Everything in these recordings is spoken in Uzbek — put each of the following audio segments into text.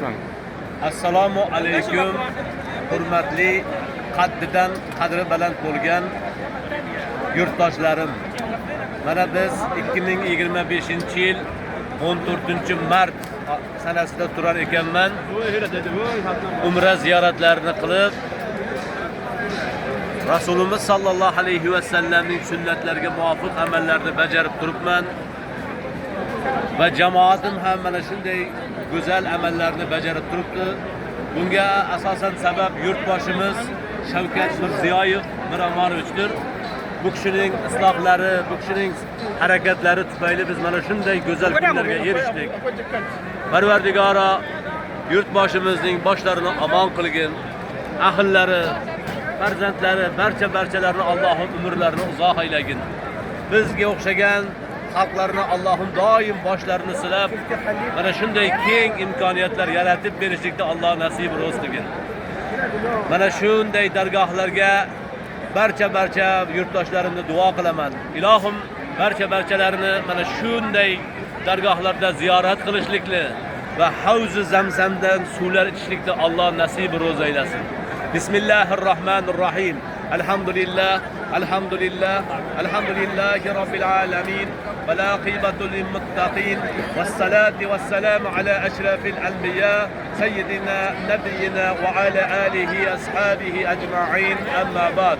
Boshlang. Assalomu alaykum, hurmatli, qaddidan qadri baland bo'lgan yurtdoshlarim. Mana biz 2025-yil 14-mart sanasida turar ekanman. Umra ziyoratlarini qilib, Rasulimiz sallallohu alayhi va sallamning sunnatlariga muvofiq amallarni bajarib turibman. Va jamoatim ham mana shunday go'zal amallarni bajarib turibdi. Bunga asosan sabab yurtboshimiz Shavkat Mirziyoyev Miromonovichdir. Bu kishining islohlari, bu kishining harakatlari tufayli biz mana shunday go'zal kunlarga erishdik. Parvardigoro, yurtboshimizning boshlarini omon qilgin. Ahllari, farzandlari, barcha barchalarini Allohim umrlarini uzoq aylagin. Bizga o'xshagan xalqlarni Allohim doim boshlarini silab, mana shunday keng imkoniyatlar yaratib berishlikda Alloh nasib ro'z qilgin. Mana shunday dargohlarga barcha barcha yurtdoshlarimni duo qilaman. Ilohim, barcha barchalarini mana shunday dargohlarda ziyorat qilishlikni va havzi Zamzamdan suvlar ichishlikni Alloh nasib ro'z aylasin. Bismillahirrohmanirrohim. Alhamdulillah, alhamdulillah, alhamdulillahi robbil alamin. Va aqibatu lil muttaqin. Was-salatu was-salamu ala ashrafil anbiya sayyidina nabiyyina va ala alihi ashabihi ajma'in. Amma ba'd.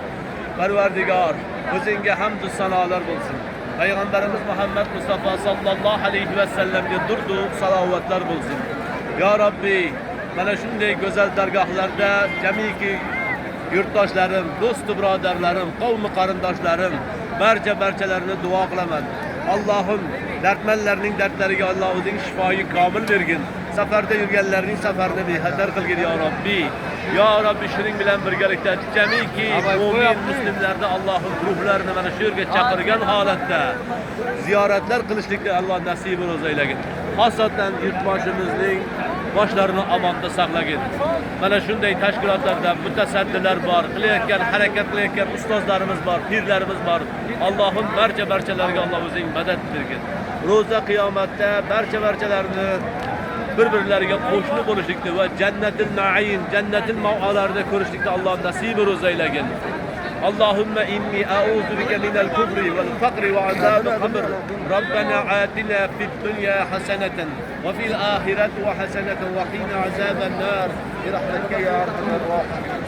Parvardigor, o'zingga hamd va sanolar bo'lsin. Payg'ambarimiz Muhammad Mustafa sallallohu alayhi va sallamga durdu salovatlar bo'lsin. Ya Rabbi, mana shunday go'zal dargohlarda jamiki yurtdoshlarim, do'st birodarlarim, qavmi qarindoshlarim, barcha barchalarini duo qilaman. Allohim, dardmanlarning dardlariga Alloh o'zing shifoyi komil bergin. Safarda yurganlarning safarini bexatar qilgin, ya Rabbi. Ya Rabbi, shuning bilan birgalikda jamiki mo'min muslimlarni Allohim ruhlarini mana shu yerga chaqirgan holatda ziyoratlar qilishlikni Alloh nasib ro'z aylagin. Xosatan yurtboshimizning boshlarini omonda saqlagin. Mana shunday tashkilotlarda mutasaddilar bor, qilayotgan, harakat qilayotgan ustozlarimiz bor, pirlarimiz bor. Allohim, barcha barchalarga Alloh o'zing madad bergin. Ro'za qiyomatda barcha barchalarni bir-birlariga qo'shni bo'lishlikni va jannatil naim, jannatil ma'olarda ko'rishlikni Alloh nasib ro'z aylagin. اللهم إني أعوذ بك من الكفر والفقر وعذاب القبر. ربنا آتنا في الدنيا حسنة وفي الآخرة حسنة وقنا عذاب النار برحمتك يا أرحم الراحمين.